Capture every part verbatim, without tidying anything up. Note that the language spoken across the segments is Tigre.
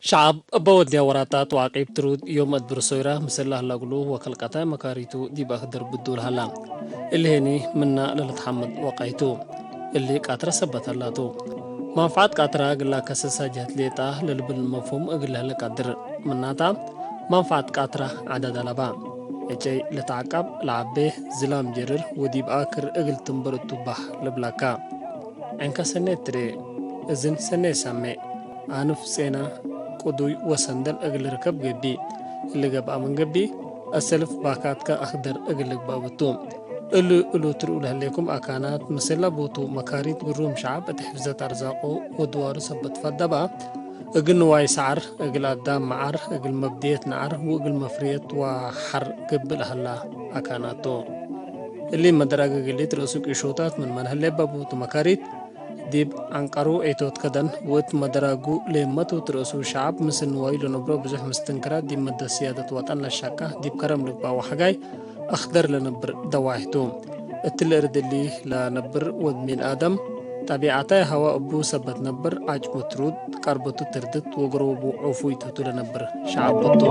ሸዐብ እበ ወድያ ወራጣት ወዐቂብ ትሩድ ዮም አድብር ሶይራ ምስል ለህላ እግሉ ወከልቀታይ መካሪቱ ዲብ አክደር ብዱል ሀላ። እሊ ህኒ ምና ለልትሐመድ ወቀይቱ። እሊ ቃትረ ሰበት ሀላቱ። መንፈዐት ቃትራ እግል ለአከስሳ ጀህት ሌጣ ለልብል መፍሁም እግል ለህለ ቀድር። ምናታ፣ መንፈዐት ቃትራ ዐዳድ አለባ። ዕጨይ ለተዐቀብ ለዐቤ ዝላም ጀርር ወዲብ አክር እግል ትንበር እቱ ባህ ልብለካ። ዕንከ ሰኔት ትርኤ፣ እዝን ሰኔት ሰሜዕ። አንፍ ጼና፣ ቅዱይ ወሰንደል እግል ልርከብ ገብእ። እሊ ገብአ ምን ገብእ፣ አሰልፍ ባካትከ አክደር እግል ልግበእ ብቱ። እሊ እሉ ትርኡ ለህሌኩም አካናት፣ ምስል ለቡቱ መካሪት ግሩም ሸዐብ እት ሕፍዘት አርዛቁ ወድዋሩ ሰበት ፈደባ፣ እግል ንዋይ ሰዐር፣ እግል አዳም መዓር፣ እግል መብድየት ነዓር ወእግል መፍርየት ወሐር ገብእ ለሀላ አካናት ቱ። እሊ መደራግ እግል ኢትርእሱ ቂሾታት ምንመ ለህሌ በቡቱ መካሪት፣ ዲብ ዐንቀሩ ዔቶት ከደን ወእት መደራጉ ሌመቱ ትርእሱ ሸዐብ ምስል ንዋዩ ለነብሮ ብዙሕ ምስትንክራት ዲብ መደት ስያደት ወጠን ለሸቃ ዲብ ከረም ልግባእ ወሐጋይ አክደር ለነብር ደዋይሕ ቱ። እትሊ እርድ እሊ ለነብር ወድ ሚን አደም ጠቢዐታይ ሀዋ እቡ ሰበት ነብር፣ ዐጭሙ ትሩድ፣ ቀርበቱ ትርድት ወገሮቡ ዑፉይ ቱ ለነብር ሸዐብ ቱ።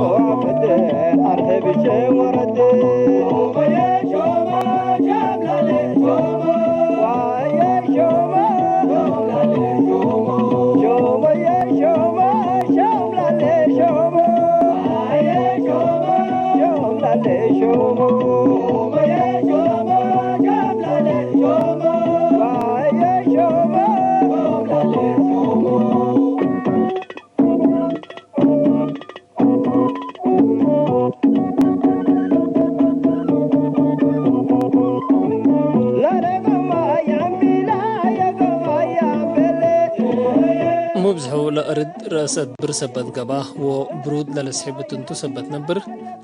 ሙብዝሑ ለእርድ ረአሰ አድብር ሰበት ገብአ ወብሩድ ለለስሕብ እት እንቱ ሰበት ነብር፣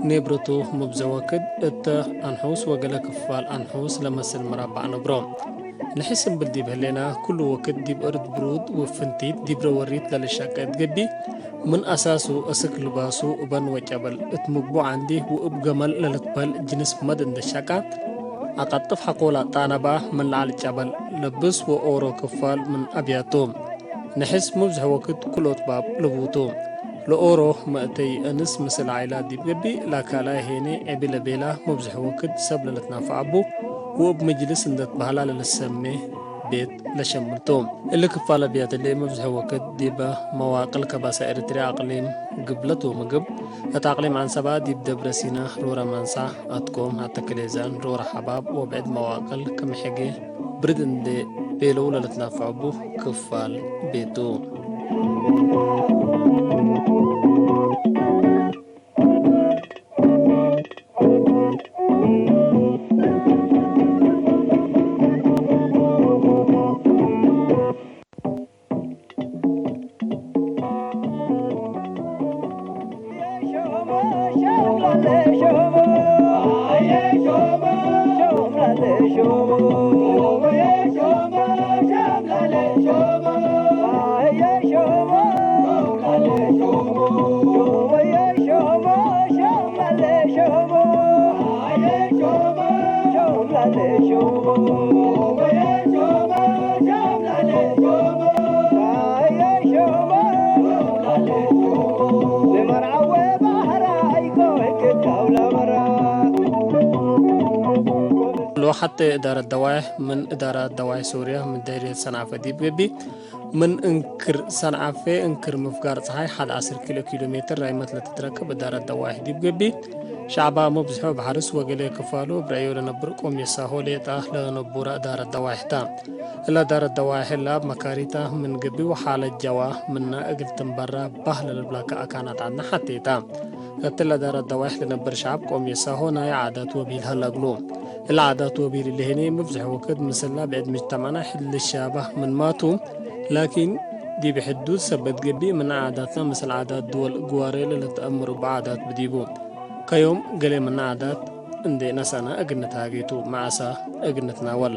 ኔብረቱ ሙብዘ ወክድ እተ አንሑስ ወገሌ ክፋል አንሑስ ለመስል መራባዕ ነብሮ። ንሕስ እምብል ዲብ ህሌና፣ ኩሉ ወክድ ዲብ እርድ ብሩድ ወፍንቲት ዲብረ ወሪት ለልሸቄ እት ገብእ፣ ምን አሳሱ እስክ ልባሱ እበን ወጨበል እት ምግቡ ዐንዲ ወእብ ገመል ለልትበህል ጅንስ መድ እንዴ ሸቃ፣ አቀጥፍ ሐቆ ለአጣነባ ምን ለዐል ጨበል ለብስ ወኦሮ ክፋል ምን አብያት ቱ። ንሕስ ሙብዝሕ ወክድ ክልኦት ባብ ልቡቱ። ለኦሮ መእተይ እንስ ምስል ዓይላ ዲብ ገብእ፣ ለካልኣይ ሄኔ ዕቢ ለቤላ ሙብዝሕ ወክድ ሰብ ለልትናፈዕ አቡ፣ ወእብ ምጅልስ እንዴ ትበህላ ለልሰሜ ቤት ለሸምል ቱ። እሊ ክፋል አብያት እሊ ሙብዝሕ ወክድ ዲበ መዋቅል ከባሰ ኤሪትርያ አቅሊም ግብለት ወምግብ፣ እት አቅሊም ዐንሰባ ዲብ ደብረ ሲና፣ ሮረ ማንሳ፣ አትኮም፣ አተክሌዛን፣ ሮረ ሐባብ ወብዕድ መዋቅል ክም ሕጌ ብርድ እንዴ ቤለው ለልትናፈዕ እቡ ክፋል ቤቱ። ሐቴ እዳረት ደዋይሕ ምን እዳራት ደዋይሕ ሱርያ ምን ደይርየት ሰንዓፈ ዲብ ገብእ፣ ምን እንክር ሰንዓፌ እንክር ምፍጋር ጸሓይ ሐድ ዐስር ኪሎ ኪሎ ሜትር ራይመት ለትትረከብ እዳረት ደዋይሕ ዲብ ገብእ፣ ሸዕባ መብዝሖ እብ ሐርስ ወገሌ ክፋሉ እብ ረአዮ ለነብር ቆምየት ሳሆ ሌጣ ለነቡረ እዳረት ደዋይሕ ተ። እለ እዳረት ደዋይሕ እለ እብ መካሪታ ምን ገብእ ወሓለት ጀዋ ምነ እግል ትንበራ ባህ ለልብላከ አካናት ዐድነ ሐቴ ተ። እትለ እዳረት ደዋይሕ ለነብር ሸዐብ ቆምየት ሳሆ ናይ ዓዳት ወብሂል ሀለ እግሉ። እለ ዓዳት ወብሂል እሊ ህኔ፣ ምብዝሕ ወክድ ምስላ ብዕድ ምጅተመዕና ሕድ ልሻባህ ምንማቱ፣ ላኪን፣ ዲብ ሕዱድ ሰበት ገብእ፣ ምነ ዓዳትና ምስል ዓዳት ድወል ግዋሬ ለልትአምር እቡ ዓዳት ብዲቡ። ከዮም፣ ገሌ ምነ ዓዳት እንዴ ነሰእነ እግል ንትሃጌ ቱ፣ መዓሰ እግል ንትናወል።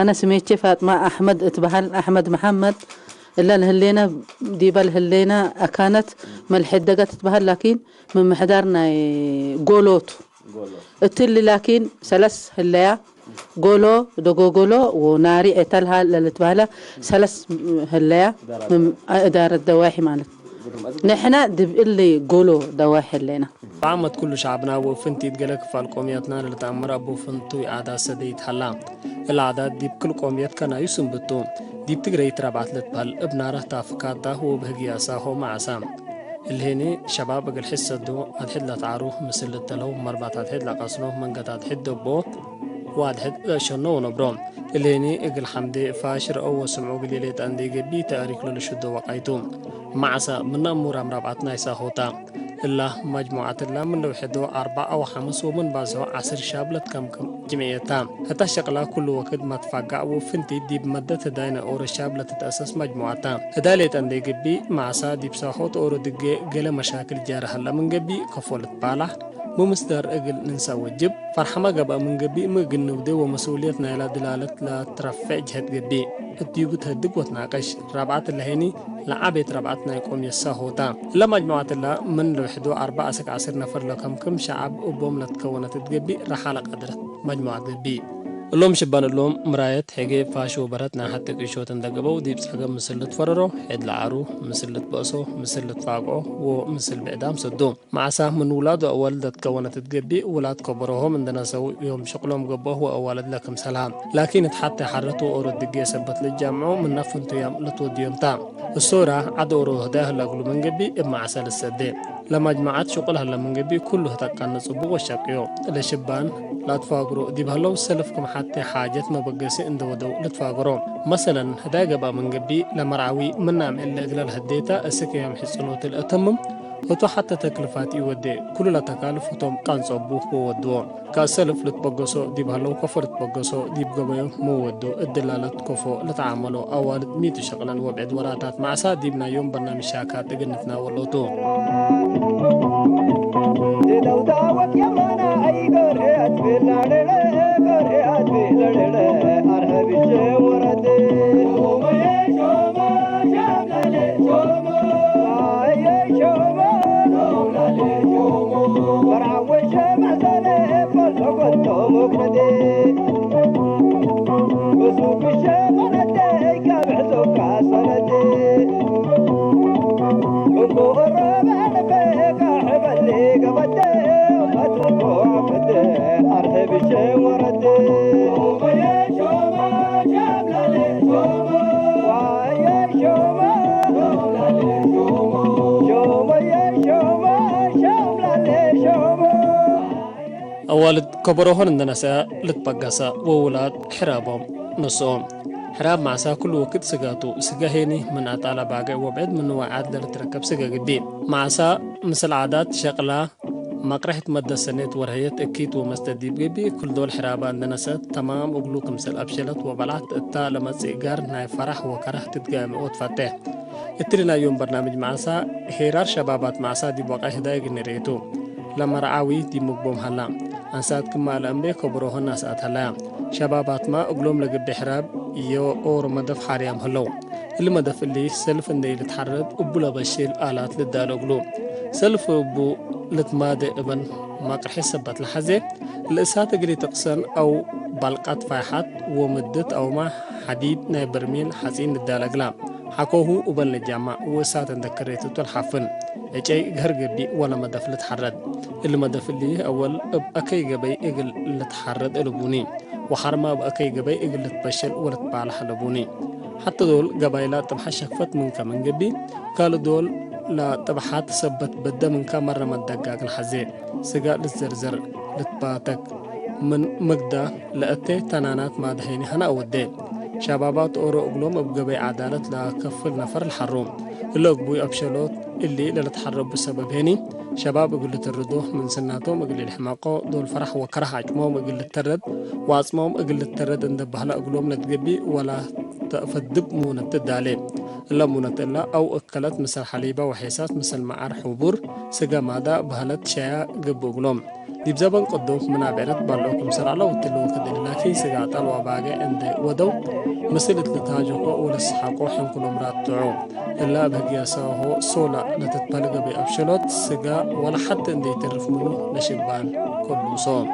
አነ ስሜቼ ፋጥማ አሕመድ እትበሀል። አሕመድ መሐመድ እለ ለህሌነ፣ ዲበ ለህሌነ አካነት መልሐደገ ትትበሀል፣ ላኪን ምን ምሕዳር ናይ ጎሎ ቱ። ጎሎ። እትሊ ላኪን ሰለስ ህለያ፣ ጎሎ፣ ደጎጎሎ ወናሪ ዔተልሃ ለልትበሀለ ሰለስ ህለያ፣ እዳረት ምን ደዋይሕ። እዳረት ደዋይሕ ማለት። ግሩም። ንሕነ ዲብ እሊ ጎሎ ደዋይሕ ህሌነ። በዓመት ኩሉ ሸዕብና ወእብ ፍንቲት ገሌ ክፋል ቆምያትና ለልትአመር አቡ ፍንቱይ ዓዳት ሰደይት ሀላ። እለ ዓዳት ዲብ ክል ቆምየት ከናዩ ስንብቱ። ዲብ ትግረይት ረብዐት ልትበህል እብ ናረህ ታፍካታ ወእብ ህግያ ሳሆ መዓሳ። እሊ ህኒ ሸባብ እግል ሕድ ሰዶ አድሕድ ለትዓሩ፣ ምስል ልተለው መርባት አድሕድ ለቀስኖ፣ መንገት አድሕድ ደቦ ወአድሕድ ለአሸኖ ወነብሮ። እሊ ህኒ እግል ሐምዴ ፋሽ ረአው ወስምዑ እግል ሌጠ እንዴ ገብእ ተአሪክ ለልሽዶ ወቃይቱ። መዓሳ ምነ እሙራም ረብዐት ናይ ሳሆታ። እላ መጅሙዐት እላ ምን ለውሕዶ አርበዕ አው ሐምስ ወምን ባዝሖ ዐስር ሻብ ለትከምክም ጅምዕየት ተ። ህተ ሸቅላ ኩሉ ወክድ መትፋጋዕ ወፍንቲት ዲብ መደት ህዳይ ናይ ኦሮ ሻብ ለትትአሰስ መጅሙዐት ተ። ህዳይ ሌጠ እንዴ ገብእ መዓሳ ዲብ ሳሆት ኦሮ ድጌ ገሌ መሻክል ጃረ ሀለ ምን ገብእ ከፎ ልትባላሕ፣ ሚ ምስዳር እግል ንንሰእ ወጅብ፣ ፈርሐመ ገብአ ምን ገብእ ሚ እግል ንውዴ ወመስኡልየት ናይላ ድላለት ለትረፌዕ ጀህት ገብእ። እት ዲቡ ተህድግ ወትናቅሽ። ረብዐት እለ ህኒ ለዐቤት ረብዐት ናይ ቆምየት ሳሆ ተ። እለ መጅሙዐት እለ ምን ልውሕዱ አርበዕ አስክ ዐስር ነፈር ለከምክም ሸዐብ እቦም ለትከወነት እት ገብእ ረሓ ለቀድረት መጅሙዐት ገብእ። እሎም ሽባን እሎም ምራየት፣ ሕጌ፣ ፋሽ ወበረት ናይ ሐቴ ቅሾት እንደ ገበው ዲብ ጸገም ምስል ልትፈረሮ፣ ሕድ ለዐሩ፣ ምስል ልትበእሶ፣ ምስል ልትፋግዖ ወምስል ብዕዳም ሰዱ። መዓሳ ምን ውላድ ወአዋልድ ለትከወነት እት ገብእ፣ ውላድ ከበሮሆም እንደ ነሰው ዮም ሽቅሎም ገብኦህ ወአዋልድ ለክምሰልሃ። ላኪን እት ሐቴ ሐረት ወኦሮት ድጌ ሰበት ልትጃምዖ፣ ምነ ፍንቱያም ልትወድዮም ተ። እሶራ ዐድ ኦሮ ህዳይ ህለ እግሉ ምን ገብእ እብ መዓሳ ልትሰዴ። ለመጅመዐት ሽቁል ህለ ምን ገብእ፣ ኩሉ ህተቀነ ጽቡቅ ወሸቅዮ። ለሽባን ለአትፋግሮ ዲብ ህለው ሰልፍ ክም ሐቴ ሓጀት መበገሲ እንደ ወደው ልትፋግሮ። መሰለን፣ ህዳይ ገብአ ምን ገብእ፣ ለመርዓዊ ምናም እለ እግለ ለህዴተ እስክ ዮም ሕጽኖት ለአተምም፣ ህቱ ሐቴ ተክልፋት ኢወዴ፣ ኩሉ ለተካልፍ ህቶም ቀንጸቡ ወወድዎ። ከሰልፍ ልትበገሶ ዲብ ሀለው ከፎ ልትበገሶ ዲብ ገበዮ ምወዱ እድላለት ከፎ ልትዓመሎ አዋልድ ሚቱ ሸቅለን ወብዕድ ወራታት መዓሳ ዲብ ናይ ዮም በርናምጅ ሻካት እግል ንትናወሎ ቱ። አዋልድ ከበሮሆን እንደ ነሰአ ልትበገሰ ወውላድ ሕራቦም ነስኦም። ሕራብ መዓሳ ክሉ ወክድ ስጋ ቱ። ስጋ ሄኒ ምን አጣለ ባግዕ ወብዕድ ምኑ ወዓድ ለልትረከብ ስጋ ገብእ። መዓሳ ምስል ዓዳት ሸቅላ፣ መቅረሕት መደሰኔት ወርህየት እኪት ወመስተ ዲብ ገብእ። ክል ዶል ሕራባ እንደ ነሰአት ተማም እግሉ ክምሰል አብሸለት ወበልዐት እታ ለመጽእ ጋር ናይ ፈራህ ወከራህ ትትጋሚ ወትፈቴ። እትሊ ናይ ዮም በርናምጅ መዓሳ፣ ሄራር ሸባባት መዓሳ ዲብ ወቃይ ህዳይ እግል ንርኤቱ። ለመርዓዊ ዲብ ምግቦም ሀላ። አንሳት ክማ ለእምቤ ከብሮሆን ናስአት ሀለያ። ሸባባትመ እግሎም ለግቤ ሕራብ የኦሮ መደፍ ሓርያም ህለው። እሊ መደፍ እሊ ሰልፍ እንዴ ኢልትሐረድ እቡ ለበሽል አላት ልዳለ እግሉ። ሰልፍ እቡ ልትማዴ እበን መቅርሐ ሰበት ለሐዜ፣ ለእሳት እግል ኢትቅሰን አው ባልቃት ፋይሐት ወምድት አውመ ሐዲድ ናይ በርሚል ሐጺን ልዳለ እግላ። ሐቆሁ እበን ልጃማዕ ወእሳት እንዴ ከሬት እቱ ለሐፍን። ዕጨይ ገሀር ገቢእ ወለ መደፍ ልትሐረድ። እሊ መደፍ እሊ አወል እብ አከይ ገበይ እግል ልትሐረድ እልቡኒ። ወሐርመ እብ አከይ ገበይ እግል ልትበሸል ወልትባለሕ ለቡኒ። ሐቴ ዶል ገባይላ ጥብሐት ሸክፈት ምንከ ምን ገብእ፣ ካልእ ዶል ለጥብሐት ሰበት በደ ምንከ መረ መደጋግ ለሐዜ። ስጋ ልትዘርዘር፣ ልትባተክ፣ ምን ምግዳ ለአቴ ተናናት ማደሐይኒ ሀና አወዴ። ሸባባት ኦሮ እግሎም እብ ገበይ ዐዳለት ለከፍል ነፈር ለሐሩ። እለ ግቡይ አብሸሎት እሊ ለልትሐረቡ ሰበብ ሄኒ፣ ሸባብ እግል ልትርዶ፣ ምን ስናቶም እግል ኢልሕመቆ፣ ዶል ፈራሕ ወከረህ አጭሞም እግል ልተረድ ወአጽሞም እግል ልተረድ እንዴ በህለ እግሎም ለትገብእ ወለ ተአፈድብ ሙነት ትዳሌ። እለ ሙነት እለ አው እከለት ምስል ሐሊበ ወሔሳስ ምስል መዓር ሕቡር፣ ስገ ማዳ በህለት ሸያ ገብእ እግሎም። ዲብ ዘበን ቅዱም ምናብዕረት በልዑ ክምሰል ዐለው እትሊ ወክድ እሊ ላኪን ስጋ አጣል ወአባጌዕ እንዴ ወደው ምስል እት ልትሃጀኮ ወለስሐቆ ሕንኩሎም ራትዑ። እለ እብ ህግያሰሆ ሶላ ለትትበህል ገበይ አብሸሎት ስጋ ወለ ሐቲ እንዴ ኢተርፍ ምኑ ለሽባን ክሉ ሶም።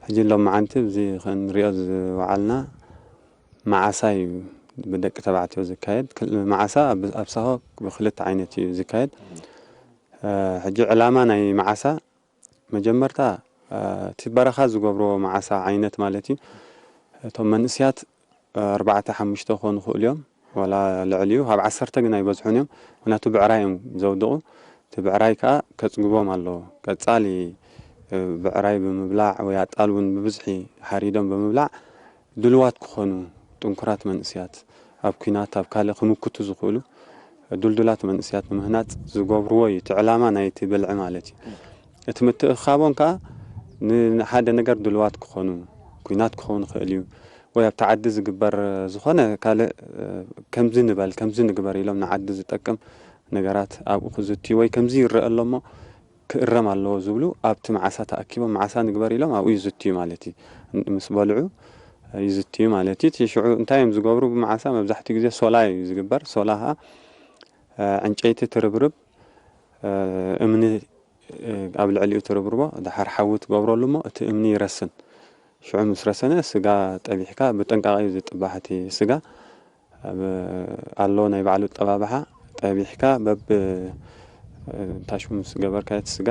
ሕጂ ሎምዓንቲ እዚ ክንሪኦ ዝወዓልና መዓሳ እዩ ብደቂ ተባዕትዮ ዝካየድ። ክል-፣ መዓሳ ኣብ፣ ኣብ ሳሆ ብክልተ ዓይነት እዩ ዝካየድ። እ፣ ሕጂ ዕላማ ናይ መዓሳ መጀመርታ፣ እ፣ እቲ በረኻ ዝገብርዎ መዓሳ ዓይነት ማለት እዩ። እቶም መንእስያት፣ እ፣ ኣርባዕተ ሓሙሽተ ክኾኑ ይኽእሉ እዮም፣ ወላ ልዕሊ እዩ፣ ካብ ዓሰርተ ግን ኣይበዝሑን እዮም። ምክንያቱ ብዕራይ እዮም ዘውድቑ። እቲ ብዕራይ ከኣ ከጽግቦም ኣለዎ። ቀጻሊ፣ እ፣ ብዕራይ ብምብላዕ ወይ ኣጣል እውን ብብዝሒ ሓሪዶም ብምብላዕ ድልዋት ክኾኑ፣ ጥንኩራት መንእስያት ኣብ ኲናት፣ ኣብ ካልእ ክምክቱ ዝኽእሉ ድልዱላት መንእስያት ንምህናጽ ዝገብርዎ እዩ፣ እቲ ዕላማ ናይቲ ብልዒ ማለት እዩ። እቲ ምትእኽኻቦም ከኣ ን-፣ ንሓደ ነገር ድልዋት ክኾኑ፣ ኲናት ክኸውን ይኽእል እዩ፣ ወይ ኣብቲ ዓዲ ዝግበር ዝኾነ ካልእ፣ እ፣ ከምዚ ንበል፣ ከምዚ ንግበር ኢሎም ንዓዲ ዝጠቅም ነገራት ኣብኡ ክዝትዩ፣ ወይ ከምዚ ይረአ ኣሎ እሞ ክእረም ኣለዎ ዝብሉ ኣብቲ መዓሳ ተኣኪቦም፣ መዓሳ ንግበር ኢሎም ኣብኡ ይዝትዩ ማለት እዩ። ምስ በልዑ ይዝትዩ ማለት እዩ። እቲ ሽዑ እንታይ እዮም ዝገብሩ? ብመዓሳ መብዛሕትኡ ግዜ ሶላ እዩ ዝግበር። ሶላ ኸኣ፣ እ፣ ዕንጨይቲ ትርብርብ፣ እ፣ እምኒ ኣብ ልዕሊኡ ትርብርቦ፣ ደሓር ሓዊ ትገብረሉ እሞ፣ እቲ እምኒ ይረስን። ሽዑ ምስ ረሰነ፣ ስጋ ጠቢሕካ፣ ብጥንቃቄ እዩ ዝጥባሕ እቲ ስጋ። ኣብ ኣሎ ናይ ባዕሉ ጠባብሓ ጠቢሕካ በብ ታሽሙ ምስ ገበርካዮ እቲ ስጋ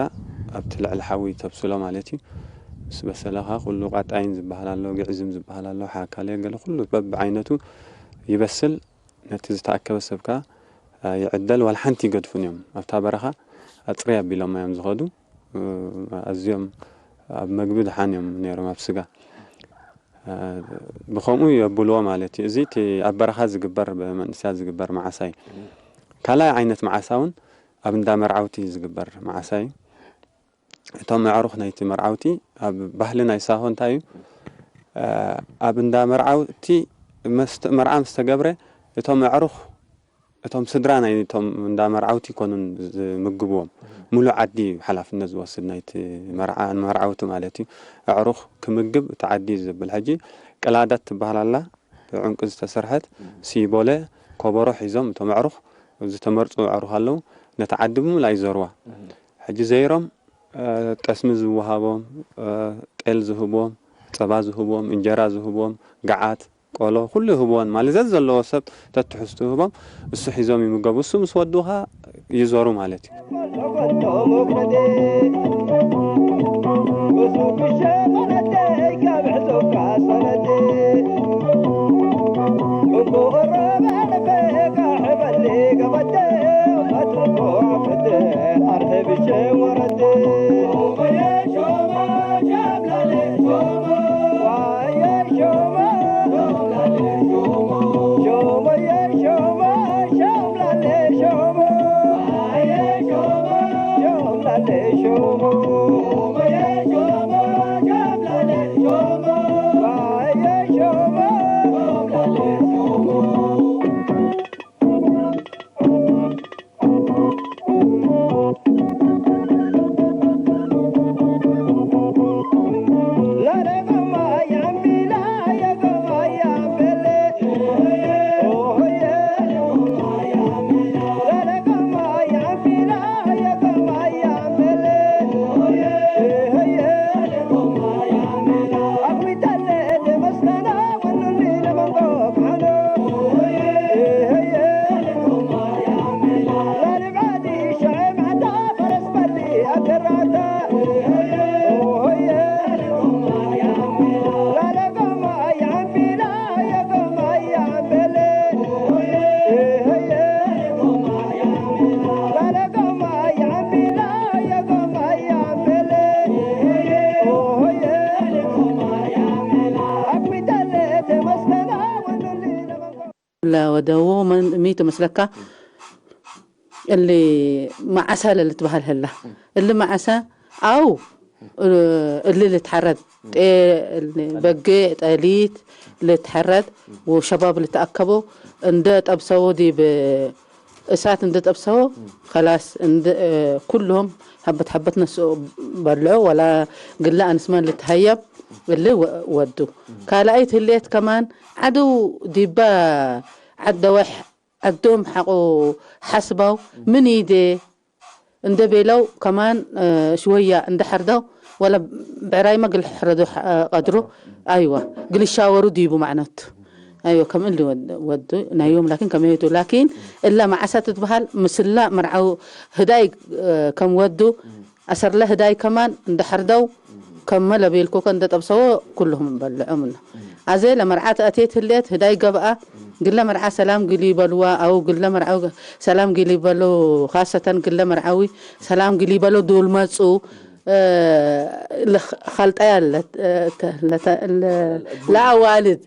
ኣብቲ ልዕሊ ሓዊ ተብስሎ ማለት እዩ። ምስ በሰለ ከኣ ኩሉ ቃጣይን ዝበሃል ኣሎ፣ ግዕዝም ዝበሃል ኣሎ፣ ሓካለ ገለ ኩሉ በብዓይነቱ ይበስል። ነቲ ዝተኣከበ ሰብ ከኣ ይዕደል፣ ዋላ ሓንቲ ይገድፉን እዮም። ኣብታ በረኻ ኣጽሪ ኣቢሎማ እዮም ዝኸዱ። ኣዝዮም ኣብ መግቢ ደሓን እዮም ነይሮም፣ ኣብ ስጋ። እ፣ ብኸምኡ የብልዎ ማለት እዩ። እዚ እቲ ኣብ በረኻ ዝግበር፣ ብመንእሰያት ዝግበር መዓሳ እዩ። ካልኣይ ዓይነት መዓሳ እውን ኣብ እንዳ መርዓውቲ ዝግበር መዓሳ እዩ። እቶም ኣዕሩኽ ናይቲ መርዓውቲ፣ ኣብ ባህሊ ናይ ሳሆ እንታይ እዩ? እ፣ ኣብ እንዳ መርዓውቲ መስተ-፣ መርዓ ምስ ተገብረ፣ እቶም ኣዕሩኽ እቶም ስድራ ናይ እቶም እንዳ መርዓውቲ ይኮኑን ዝምግብዎም። ምሉእ ዓዲ እዩ ሓላፍነት ዝወስድ ናይቲ መርዓ፣ ንመርዓውቲ ማለት እዩ። ኣዕሩኽ ክምግብ እቲ ዓዲ እዩ ዘብል። ሕጂ ቅላዳት ትበሃል ኣላ፣ ብዕንቂ ዝተሰርሐት ሲቦለ፣ ኮቦሮ ሒዞም እቶም ኣዕሩኽ፣ ዝተመርጹ ኣዕሩኽ ኣለዉ፣ ነቲ ዓዲ ብምልኣ ይዞርዋ። ሕጂ ዘይሮም፣ እ፣ ጠስሚ ዝወሃቦም፣ እ፣ ጤል ዝህብዎም፣ ጸባ ዝህብዎም፣ እንጀራ ዝህብዎም፣ ገዓት፣ ቆሎ፣ ኩሉ ይህብዎን ማለት ዘዘለዎ ሰብ ተትሕዝቱ ይህቦም፣ እሱ ሒዞም ይምገቡ። እሱ ምስ ወድኡ ኸኣ ይዞሩ ማለት እዩ። ለወደዉ መን ሚ ቱ መስለካ? እሊ መዓሳ ለልትበሀል ህላ። እሊ መዓሳ አው እሊ ልትሐረድ ጤ-፣ በጌ፣ ጠሊት ልትሐረድ ወሸባብ ልትአከቦ እንደ ጠብሰዎ ዲብ እሳት እንደ ጠብሰዎ ከላስ እንደ፣ እ፣ ኩልሆም ሐበት ሐበት ነስኦ በልዖ ወላ ግለ አንስመ ልትሀየብ እሊ ወ-፣ ወዱ። ካልኣይት ህሌት ከማን ዐድው ዲበ ዐድ ደወሕ ዐዶም ሐቆ ሐስበው ምን ኢዴ እንደ ቤለው ከማን፣ እ፣ ሽወያ እንደ ሐርደው ወለ ብዕራይመ ግል ሕረዶ ሐ-፣ ቀድሮ። አይወ፣ ግል ይሻወሩ ዲቡ ማዕነቱ። አይወ፣ ከም እሊ ወድ-፣ ወዱ ናይ ዮም ላኪን ከመ ሄቱ። ላኪን እለ መዓሰ ትትበሀል ምስላ መርዓው ህዳይ፣ እ፣ ከም ወዱ አሰርለ ህዳይ ከማን እንደ ሐርደው ከመ ለቤልኮከ እንደ ጠብሰዎ ኩልሁም በልዖ ምነ። አዜ ለመርዓ ተአቴት ህሌት ህዳይ ገብአ፣ ግለ መርዓ ሰላም ግል ይበልዋ አው ግለ መርዓዊ ሰላም ግል ይበለው፣ ካሰተን ግለ መርዓዊ ሰላም ግል ይበለው ዶል መጹ፣ እ፣ ለኸ-፣ ኸልጠያ ለ-፣ ተ-፣ ለተ-፣ ለ-፣ ለአዋልድ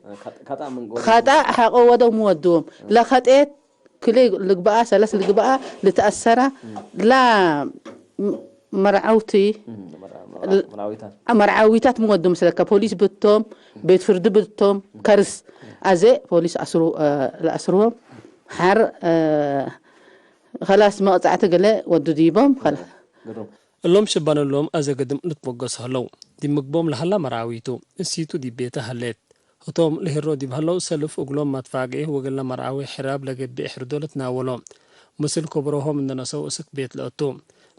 ከጣ ምን ጎ-፣ ከጣ ሐቆ ወደው ምወድዎም ለኸጤት ክልኤ ልግበአ፣ ሰለስ ልግበአ ልትአሰራ፣ ላ ም-፣ መርዓውቲ፣ መርዓ-፣ መርዓ-፣ መርዓዊታት። መርዓዊታት ምን ወዱ ምስለከ፣ ፖሊስ ብቶም፣ ቤት ፍርድ ብቶም፣ ከርስ፣ አዜ ፖሊስ አስሩ፣ እ፣ ለአስርዎም፣ ሐር፣ እ፣ ከላስ መቅጻዕቲ ገሌ ወዱ ዲቦም፣ ከላ-፣ ግሩም። እሎም ሽባን እሎም አዘ ግድም ልትሞገሱ ሀለው። ዲብ ምግቦም ለሀላ መርዓዊቱ፣ እሲቱ ዲብ ቤተ ሀሌት። ህቶም ለሂሮ ዲብ ሀለው ሰልፍ እግሎም መትፋግዒ ወግለ መርዓዊ ሕራብ ለገብእ ሕርዶ ልትናወሎ። ምስል ኮብሮሆም እንደ ነሰው እስክ ቤት ለአቱ።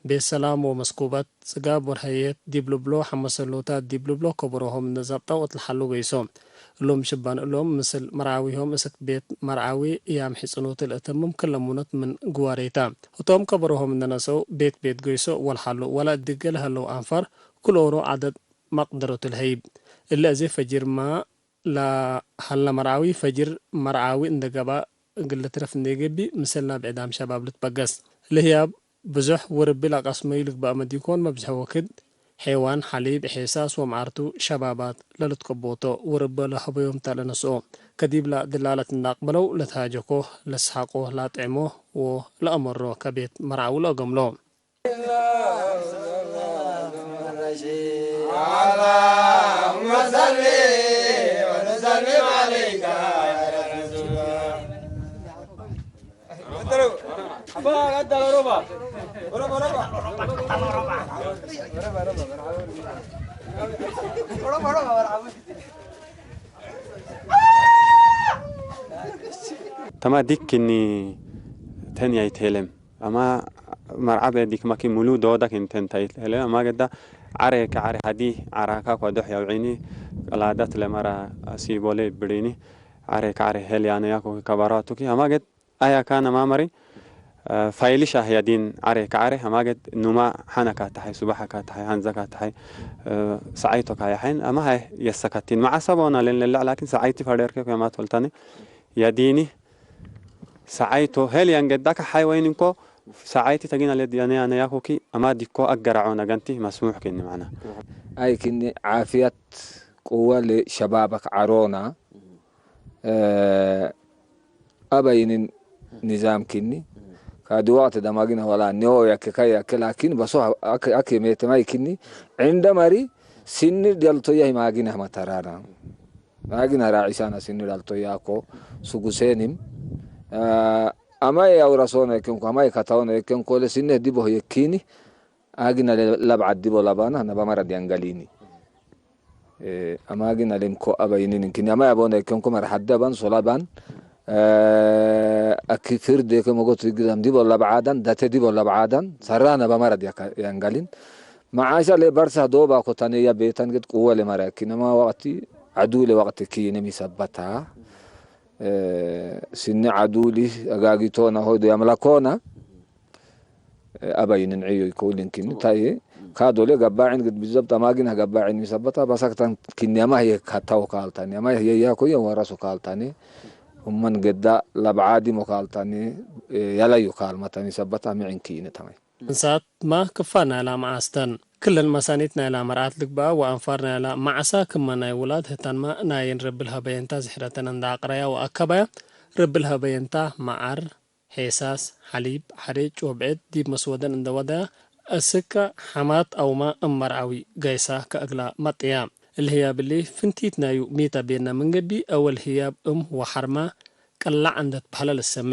ቤት ሰላም ወመስኩበት፣ ጽጋብ ወርሀየት ዲብ ልብሎ፣ ሐመሰሎታት ዲብ ልብሎ ከበሮሆም እንዴ ዘብጠው እት ለሐሉ ገይሶ። እሎም ሽባን እሎም ምስል መርዓዊሆም እስክ ቤት መርዓዊ እያም ሕጽኖት ለእተምም ክለ ሙነት ምን ግዋሬ ተ። ህቶም ከበሮሆም እንዴ ነሰው ቤት ቤት ገይሶ ወለሐሉ፣ ወለ እድገ ለሀለው አንፋር ክል ኦሮ ዐደድ መቅደሮት ለሀይብ። እለ አዜ ፈጅርማ ለሀለ መርዓዊ ፈጅር መርዓዊ እንዴ ገብአ እግል ልትረፍ እንዴ ገብእ፣ ምስል ናብ ዕዳም ሸባብ ልትበገስ። ለህያብ ብዙሕ ወርቢ ለቀስመዩ ልግበአመ ዲኮን፣ መብዝሐ ወክድ ሔዋን፣ ሐሊብ፣ ሔሳስ ወመዓርቱ ሸባባት ለልትቀቦቶ ወርበ ለሀበዮም ተ ለነስኦ። ከዲብላ ድላለት እንዴ አቅበለው ለትሃጀኮ፣ ለሰሐቆ፣ ለአጥዕሞ ወለአመሮ ከቤት መርዓዊ ለአገምሎ። اللهم صل وسلم عليك يا رسول الله. ተማ ዲክ ክኒ ተን ያይት ሄለም። አማ መርዓብ ዲክመኪ ሙሉ ዶደክ እንተ እንታይ ለለ አማ ገዳ ዐሬ ከዐሬ ሀዲ ዐራካክ ወዶሕ ያውዒኒ ቀላደት ለመራ አሲቦሌ ብሪኒ ዐሬ ከዐሬ ሄል ያነ ያኮ ከባራቱኪ አማ ገድ አያ ካነ ማመሪ ፋይሊ ሻህ ያዲን ዐሬ ከዐሬ አማ ገድ ኑማ ሐነ ካተሐይ ሱባሐ ካተሐይ ሐንዘ ካተሐይ ሰዓይቶ ካያሐይን አማ ሀይ የሰከቲን መዓሰቦና ለን ለለዕ ላኪን ሰዓይቲ ፈሬርኬ ከማት ወልተኒ ያዲኒ ሰዓይቶ ሄል ያንገዳከ ሓይ ወይን እንኮ ሰዓይቲ ተጊን አለ ዲያነ ያነ ያኩኪ አማ ዲኮ አገራዖ ነገንቲ መስሙሕ ኪኒ ማዕና። አይ ኪኒ ዓፍየት ቅወ ለሸባበክ ዐሮና፣ እ፣ አበይንን ንዛም ኪኒ ካዲ ወቅት ደማጊነ ወላ ኔዎ ያክከ ያክ ላኪን በሶ አክ፣ አክ ሜትማይ ኪኒ ዕንደ መሪ ሲኒ ደልቶያ ማጊነ መተራና። ማጊነ ራዒሳና ሲኒ ዳልቶያኮ ሱጉሴኒም፣ አ፣ አማይ አውረሶነ እክንኮ፣ አማይ ከታውነ እክንኮ፣ ለሲኒ ህዲቦ ህየኪኒ፣ አጊነ ለብዓድ ዲቦ ለባና፣ ነባ መረድ ያንገሊኒ። እ፣ አማጊነ ሌምኮ አበይኒን እንክኒ፣ አማይ አቦነ እክንኮ፣ መርሐደ ባን፣ ሶላ ባን፣ አ፣ አኪ ፍርድ እከ መጎት ግዛም ዲቦ ለብዓዳን፣ ዳተ ዲቦ ለብዓዳን፣ ሰራ ነባ መረድ ያንገሊን። መዓሻ ለበርሳ ዶባ ኮታኔያ ቤተን ግድ ቅወ ለመራኪ ነማ ወቅቲ ዐዱ ለወቅቲ ኪነ ሚሰበታ፣ እ፣ ስኒ ዐዱ ሊ አጋጊቶና ሆዱ ያምላኮና፣ እ፣ አበይንን ዕዮ ይከውልን ኪኒ ታዬ ካዶሌ ገባዕን ግድ ብዘብጥ አማጊን ገባዕን ሚሰበታ በሰክተን ኪኒ አማ ህየ ካታው ካልታኒ አማ ህየ ያኮየ ወረሱ ካልታኒ እመን ገዳ ለብዓዲሞ ካልታኒ፣ እ፣ ያላዩ ካልመታኒ ሰበታ ምዕን ኪነ ተማይ። እንሳትመ ክፋል ናይላ መዓስተን። ክለን መሳኒት ናይላ መርዓት ልግበአ ወአንፋር ናይላ መዓሳ ክመ ናይ ውላድ ህተንመ ናይን ርብል ሀበየንታ ዝሕረተን እንደ አቅረያ ወአከበያ፣ ርብል ሀበየንታ መዓር፣ ሔሳስ፣ ሐሊብ፣ ሐሬጭ ወብዕድ ዲብ መስወደን እንደ ወደያ፣ እስከ ሐማት አውመ እም መርዓዊ ገይሳ ከእግላ መጥያ። እሊ ህያብ እሊ ፍንቲት ናዩ ሚ ተ ቤነ ምን ገብእ፣ አወል ህያብ እም ወሐርመ ቀላዕ እንዴ ትበህለ ልሰሜ።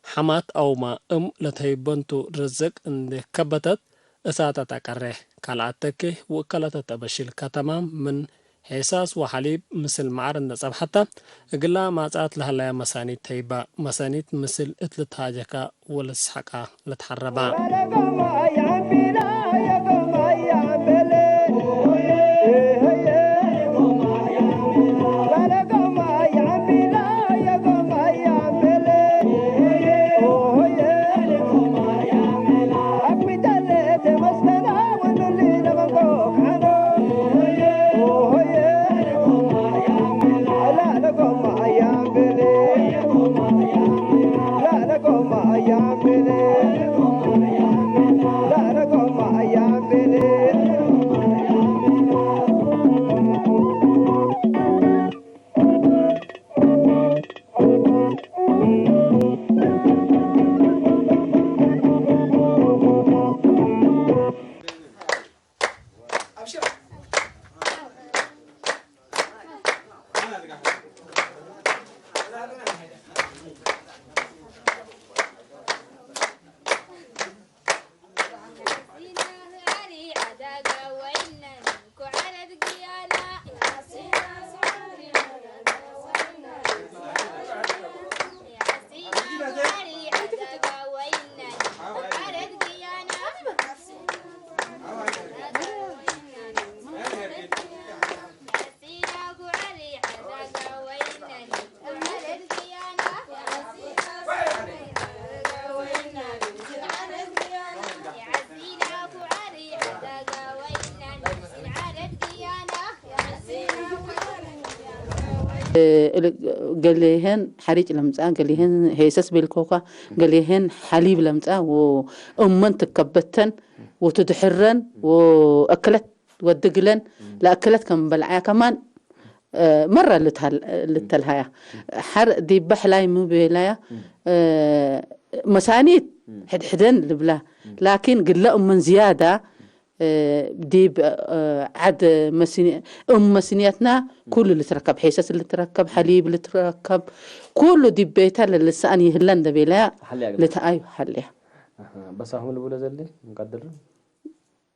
ሐማት አውመ እም ለተሀይበንቱ ርዝቅ እንዴ ከበተት እሳተ ተቀሬሕ፣ ካልአት ተኬ ወእከለተ ተበሽል። ከተማም ምን ሔሳስ ወሐሊብ ምስል መዓር እንዴ ጸብሐተ፣ እግላ ማጽአት ለሀለያ መሳኒት ተይባ። መሳኒት ምስል እት ልትሃጀካ ወለትሰሐቃ ለትሐረባ። እ፣ ገሌሄን ሐሪጭ ለምጽአ፣ ገሌሄን ሄሰስ ቤልኮካ፣ ገሌሄን ሐሊብ ለምጽአ፣ ወእመን ትከበተን ወትድሕረን ወአክለት ወድግለን ለአክለት ከም በልዓያ ከማን፣ እ፣ መረ ልትሀል-፣ ልተልሀያ። ሐር ዲበ ሕላይ ሚ ቤላያ፣ እ፣ መሳኒት ሕድሕደን ልብላ። ላኪን ግለ እመን ዝያዳ እ፣ ዲብ፣ እ፣ ዐድ መስኒ-፣ እም መስንየትና ኩሉ ልትረከብ፣ ሔሰስ ልትረከብ፣ ሐሊብ ልትረከብ፣ ኩሉ ዲብ ቤተ ለልሰአን ይህለ እንደ ቤለያ ሐልያ ግዳ። ልትአዩ ሐልያ። አሃ፣ በስ አሁን ልቡለ ዘሊ እንቀድር።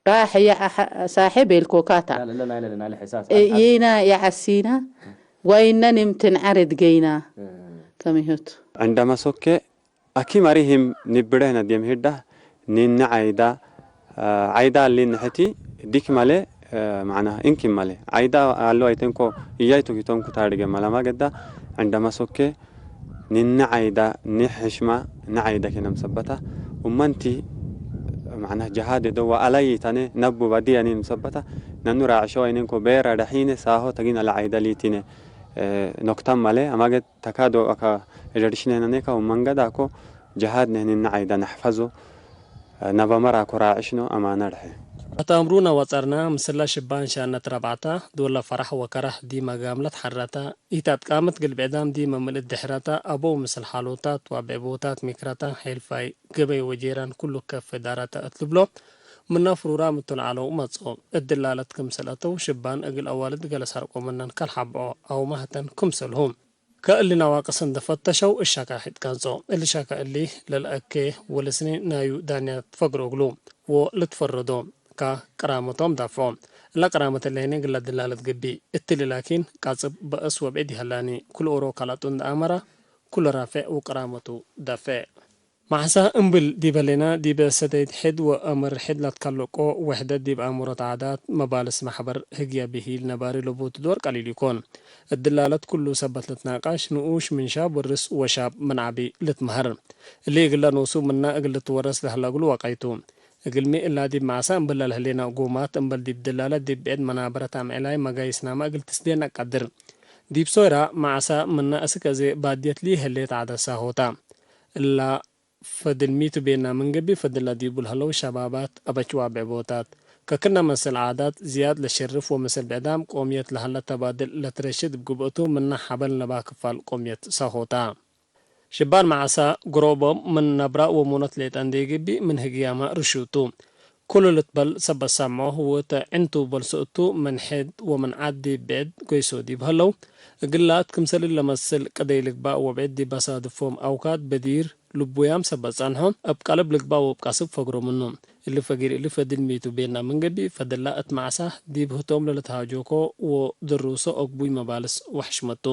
ራሕየ አሐ-፣ ሳሔ ቤልኮካታ። ላ፣ ላ፣ ላ፣ ላ፣ ላ፣ ላ፣ ሕሳስ፣ እ፣ አድ-፣ አድ-፣ ይና የዐሲና ወይነን እም ትንዓርድ ገይና እ። ከሚሁት። ዕንደ መሶኬ አኪ መሪሂም ኒብደህ ነድየም ሂዳህ ኒኒ ዓይዳ፣ አ፣ ዓይዳ እሊ ንሕቲ ዲክ መሌ፣ አ፣ መዕና እንኪ መሌ። ዓይዳ አሉ አይቴንኮ እያይ ቱኪቶንኩ ታድገ መለማ ገዳ ዕንደ መሶኬ ኒኒ ዓይዳ ኒ ሕሽማ ኒ ዓይደ ኬነም ሰበታ ኡመንቲ መዕና ጀሃድ ዶ ወአላይ ተኔ ነቡ በዲ ያኒን ሰበታ ነኑ ራዕሾ አይኔንኮ ቤረ ደሒነ ሳሆ ተጊን አለ ዓይደ ሊቲነ፣ አ፣ ኖክታም መሌ አማገ ተካዶ አካ እደርሽነ ነኔካ ወመንገዳኮ ጀሃድ ነህኒነ ዓይዳ ነሕፈዞ፣ ነበመራኮ ራዕሽኖ አማነ ርሐ። አታምሩነ ወጸርነ ምስለ ሽባን ሻነት ረብዐተ፣ ዶለ ፈረሕ ወከረህ ዲመ ጋምለት ሐረተ፣ ኢተአትቃምት ግል ብዕዳም ዲመ ምልእት ድሕረተ፣ አበው ምስል ሓሎታት ወአብዕቦታት ሚክረተ፣ ሔልፋይ፣ ገበይ ወጄራን ኩሉ ከፍ ዳረተ እት ልብሎ፣ ምነ ፍሩራም እቱ ለዐለው መጽኦ። እት ድላለት ክምሰል አተው ሽባን እግል አዋልድ ገሌ ሰርቆ ምነን ከልሐብዖ አውመ ህተን ክምሰልሁ። ከእሊ ነዋቅስ እንዴ ፈተሸው እሸካ ሕድ ከንጾ። እሊ ሸካ እሊ ለልአኬ ወለስኒ ናዩ ዳንያት ፈግሮ እግሉ ወልትፈረዶ ከቅራመቶም ዳፍዖ። እለ ቅራመት እለ ህኔ ግለ ድላለት ገብእ። እትሊ ላኪን ቃጽብ በእስ ወብዕድ ይሀላኒ። ኩሉ ኦሮ ከላጡ እንዴ አመረ ኩሉ ራፌዕ ወቅራመቱ ዳፌዕ። መዐሳ እምብል ዲብ ህሌነ፣ ዲበ ሰደይት ሕድ ወአምር ሕድ ለትከለቆ ወሕደት ዲብ አእምሮት ዓዳት፣ መባልስ መሕበር ህግየ ብሂል ነባሪ ለቦቱ ዶር ቀሊል ኢኮን። እት ድላለት ኩሉ ሰበት ልትናቃሽ፣ ንኡሽ ምን ሻብ ወርስ ወሻብ ምን ዐቢ ልትመሀር። እሊ እግለ ኖሱ ምነ እግል ልትወረስ ለህለ እግሉ ወቀይቱ። እግልሚ እላ ዲብ መዐሳ እምብል ለልህሌነ ጎማት እምበል ዲብ ድላለት ዲብ ብዕድ መናበረት አምዕላይ መጋይስናመ እግል ትስዴነ ቀድር። ዲብ ሶይራ መዐሳ ምነ እስክ አዜ ባድየት ሊህሌት ዓዳት ሳሆታ። እላ ፈድል ሚቱ ቤና ምን ገብእ፣ ፈድላ ዲቡ ለህለው ሸባባት አበችዋ ብዕቦታት፣ ከክነ መስል ዓዳት ዝያድ ለሸርፍ ወምስል ብዕዳም ቆምየት ለሀለ ተባድል ለትረሽድ እብ ግብእቱ፣ ምነ ሐበል ነባህ ክፋል ቆምየት ሳሆታ። ሽባን መዐሳ ግሮቦም ምን ነብራ ወሞነት ሌጠ እንዴ ገብእ፣ ምን ህግያመ ርሹቱ። ኩሉ ልትበል ሰበት ሰምዖ ህወተ ዕንቱ በልሶ እቱ፣ ምን ሕድ ወምን ዐድ ዲብ ብዕድ ገይሶ ዲብ ሀለው፣ እግላት ክምሰል ለመስል ቅደይ ልግባእ ወብዕድ ዲብ አሳድፎም አውካድ በዲር ልቡያም ሰበት ጸንሖ፣ እብ ቀልብ ልግባእ ወእብ ቀስብ ፈግሮ ምኑ። እሊ ፈጊር እሊ ፈድል ሚቱ ቤና ምን ገብእ፣ ፈድላ እት መዐሳ ዲብ ህቶም ለልትሃጆኮ ወድሩሶ አግቡይ መባልስ ወሕሽመቱ።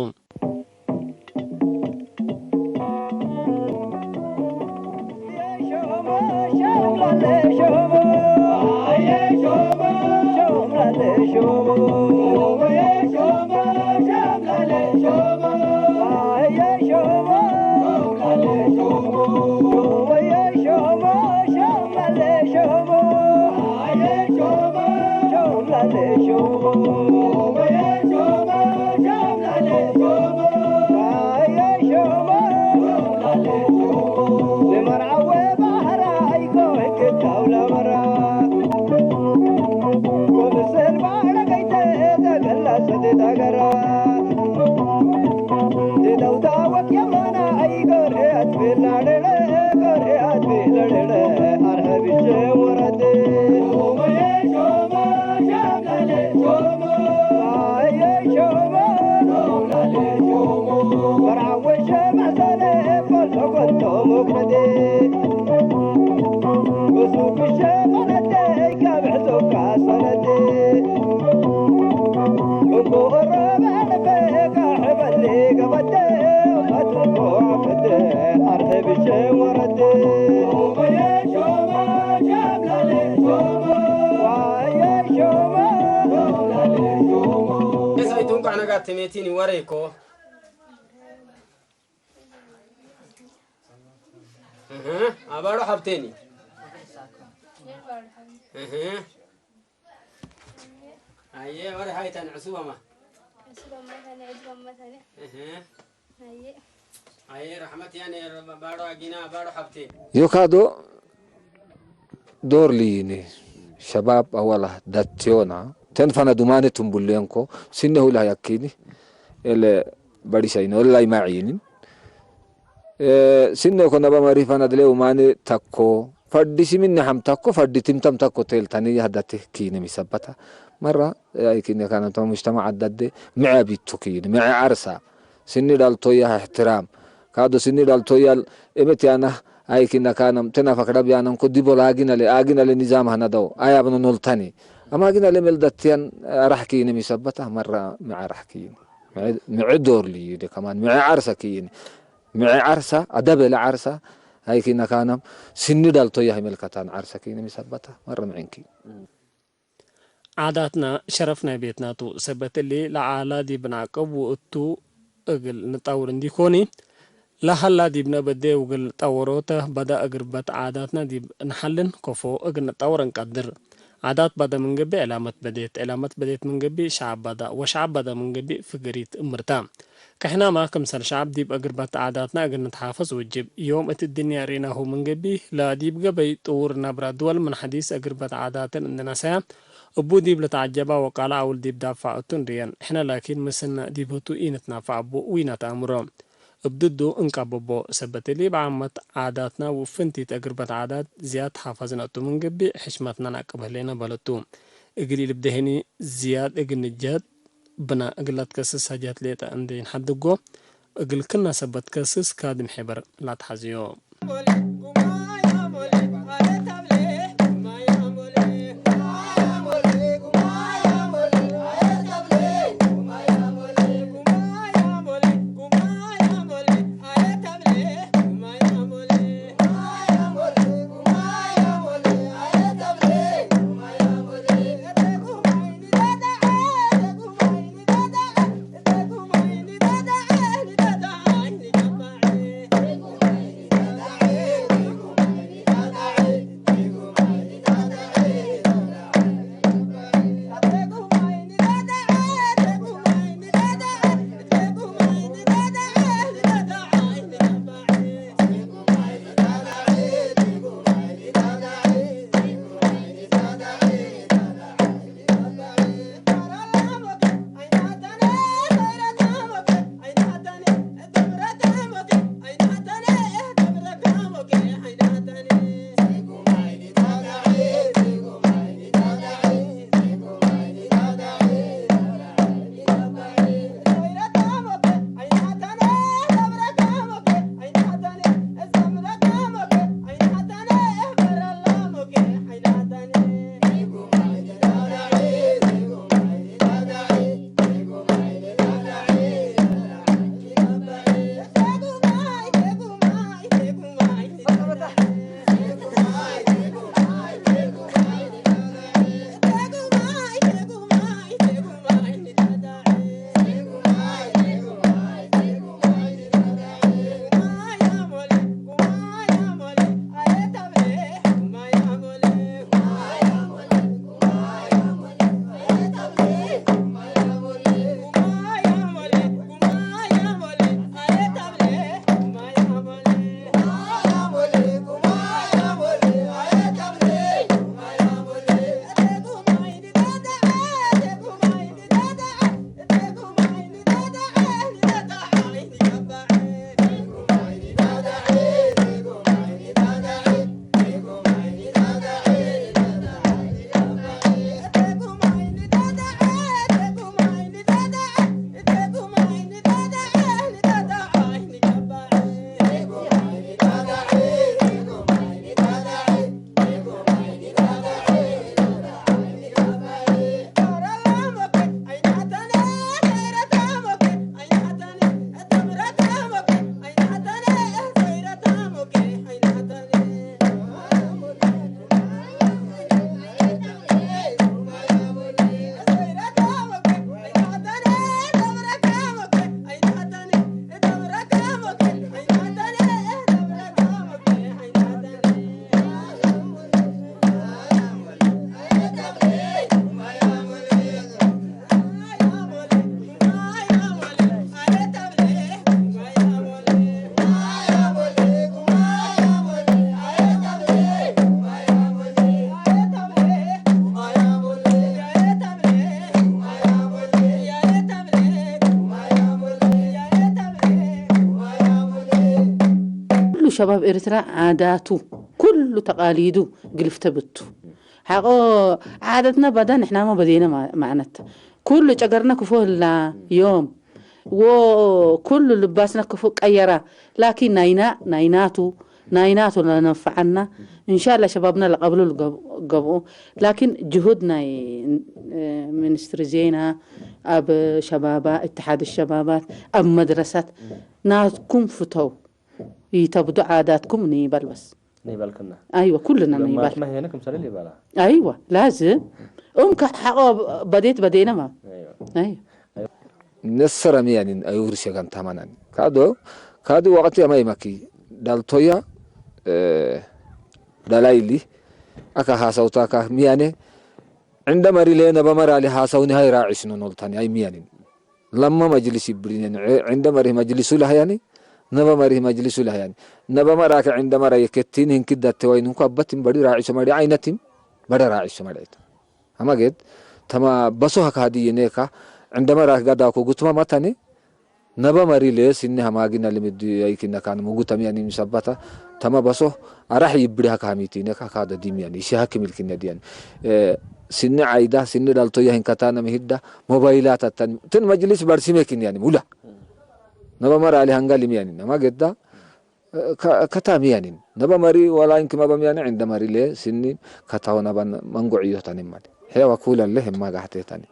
እህ፣ አባዶ ሀብቴኒ። እህ። አየ፣ ወሬ ሀይታን ዕሱበማ። እህ። አየ ረሕመት ያኔ ባዶ አጊና ባዶ ሐብቴ። ዮካዶ ዶር ልይኒ ሸባብ አወላ ዳቴዮና ተንፈነ ዱማኔ ትንቡሌንኮ ስኔሁ ለሀያኪኒ ኤለ በዲሰይነ ወላይ ማዒኒን እ፣ ስኔኮ ነበ መሪፈን አድሌ ውማኔ ተኮ፣ ፈዲ ሲምኒ ሐም ተኮ፣ ፈዲ ትምተም ተኮ፣ ቴል ተንያ ህዳቴ ኪኒ ሚሰበታ። መራ፣ አይ ኪኒ ካነም ተመ ሙጅተማዕ አዳዴ፣ ምዐ ቢቱ ኪኒ፣ ምዐ ዐርሳ፣ ስኒ ዳልቶያ እሕትራም፣ ካዶ ስኒ ዳልቶያል እምት ያናህ፣ አይ ኪነ ካነም፣ ትናፈክ ደብ ያነንኮ፣ ዲቦ ለአጊነሌ፣ አጊነሌ ኒዛም ሀነደው፣ አይ አብነ ኖልተኒ። አማ አጊነሌ ሜል ዳትያን አራሕ ኪኒ ሚሰበታ፣ መራ፣ ምዐ አራሕ ኪኒ። ምዐ፣ ምዐ ዶር ልይኒ ከማን፣ ምዐ ዐርሰ ኪኒ። ምዐ ዐርሰ፣ አደብ ለዐርሰ፣ አይ ኪነ ካነም፣ ስኒ ዳልቶያ ህይ መልከታን ዐርሰ ኪኒ ሚሰበታ፣ መረ ምዕንኪ። ዓዳትና ሸረፍ ናይ ቤትና ቱ። ሰበት እሊ፣ ለዐላ ዲብ ነዐቅብ ውእቱ እግል ንጣውር እንዲኮኒ፣ ለሀላ ዲብነ በዴ ውግል ጠወሮተ በዳ እግርበት ዓዳትና ዲብ ነሐልን ከፎ እግል ንጣወር እንቀድር። ዓዳት በደ ምን ገብእ ዕላመት በዴት፣ ዕላመት በዴት ምን ገብእ ሸዐብ በዳ፣ ወሸዐብ በዳ ምን ገብእ ፍግሪት እምርታ። ከሕናማ ክምሰል ሸዐብ ዲብ እግርበት ዓዳትና እግል ንትሓፈዝ ወጅብ። ዮም እት እድንያ ርኢናሁ ምን ገብእ፣ ለዲብ ገበይ ጥዉር ነብረ ድወል ምን ሐዲስ እግርበት ዓዳትን እንነሰያ፣ እቡ ዲብ ልትዐጀባ ወቃለ አውል ዲብ ዳፋዕ እቱ እንርየን። ሕነ ላኪን ምስልነ ዲብ ህቱ ኢንትናፈዕ እቡ ወኢነትአምሮ። እብ ድዱ እንቀብቦ። ሰበት እሊ፣ እብ ዓመት ዓዳትና ወፍንቲት እግርበት ዓዳት ዝያድ ተሓፈዝነ እቱ ምን ገብእ፣ ሕሽመትነ ነአቅብ ህሌነ በለቱ። እግል ኢልብደ ህኒ፣ ዝያድ እግል ንጅህድ ብነ፣ እግል ለትከስስ ሐጀት ሌጠ እንዴ ኢንሐድጎ፣ እግል ክልነ ሰበት ከስስ ካድም ሔበር ለአትሐዝዮ። ሸባብ ኤርትራ ዓዳቱ፣ ኩሉ ተቃሊዱ ግልፍተ ብቱ። ሐቆ ዓደትነ በደ ንሕናመ በዴነ ማ-፣ ማዕነተ። ኩሉ ጨገርነ ክፎ ህላ ዮም። ወኩሉ ልባስነ ክፉ ቀየራ። ላኪን ናይና ናይናቱ፣ ናይናቱ ለነፍዐና። እንሻላ ሸባብና ለቀብሉ ልገብ-፣ ገብኡ። ላኪን ጅሁድ ናይ፣ እ፣ ሚኒስትሪ ዜና፣ አብ ሸባባ፣ እትሓድ ሸባባት፣ አብ መድረሳት ናትኩም ፍተው ይተብዱ ዓዳትኩም ንይበል በስ። ንይበልክና። አይወ፣ ኩልና ንይበል። ለማትመ ሄነ ክምሰል ይበላ። አይወ፣ ላዝም። እም ከ-፣ ሐቆ በዴት በዴነ ማ። አይወ። አይወ። ነሰረ ሚያኒን አይውርስ የጋን ታማናን። ካዶ፣ ካዲ ወቅት የማይ መኪ ዳልቶያ፣ እ፣ ዳላይሊ፣ አካ ሐሳውታ አካ ሚያኔ፣ ዕንደ መሪ ሌ ነበ መራሊ ሐሳውኒ ሃይ ራዒስ ኖኖልታኒ አይ ሚያኒን። ለመ መጅልስ ይብሪኔን፣ ዕ-፣ ዕንደ መሪህ መጅልሱ ለህያኒ፣ ነበ መሪህ መጅልሱ ለህያኒ። ነበ መራከ ዕንደ መራ የከቲን ህንኪ ዳቴ ዋይን እንኳ በትን በዲ ራዒሶ መሪ አይነቲም፣ በደ ራዒሶ መሪ አይት። አማ ጌት፣ ተማ በሶ ሀካ ሀዲ የኔካ፣ ዕንደ መራክ ጋዳኮ ጉትማ ማታኒ፣ ነበ መሪ ሌስ እኒ ሀማጊና ልምድ አይኪነ ካን ሙጉተም ያኒ ምሰባታ፣ ተማ በሶ አራሕ ይብዲ ሀካ ሀሚቲነ ካካ ደዲም ያኒ፣ እሺ ሀክ ሚልኪነ ዲያኒ። እ፣ ስኒ ዓይዳ፣ ስኒ ዳልቶያ ህንከታነ ምህዳ፣ ሞባይላት አታን፣ ትን መጅሊስ በርሲሜ ኪን ያኒ፣ ሙላ። ነበ መር አሊ ሀንጋ ሊም ያኒ፣ ነማ ገዳ፣ እ፣ ከ-፣ ከታሚ ያኒ። ነበ መሪ ወላ እንክ መበም ያኒ፣ ዕንደ መሪ ሌ፣ ስኒ ከታው ነበን መንጎዕዮ ታኒ ማሊ። ሔዋ ኩለለ ህማ ጋሕቴታኒ።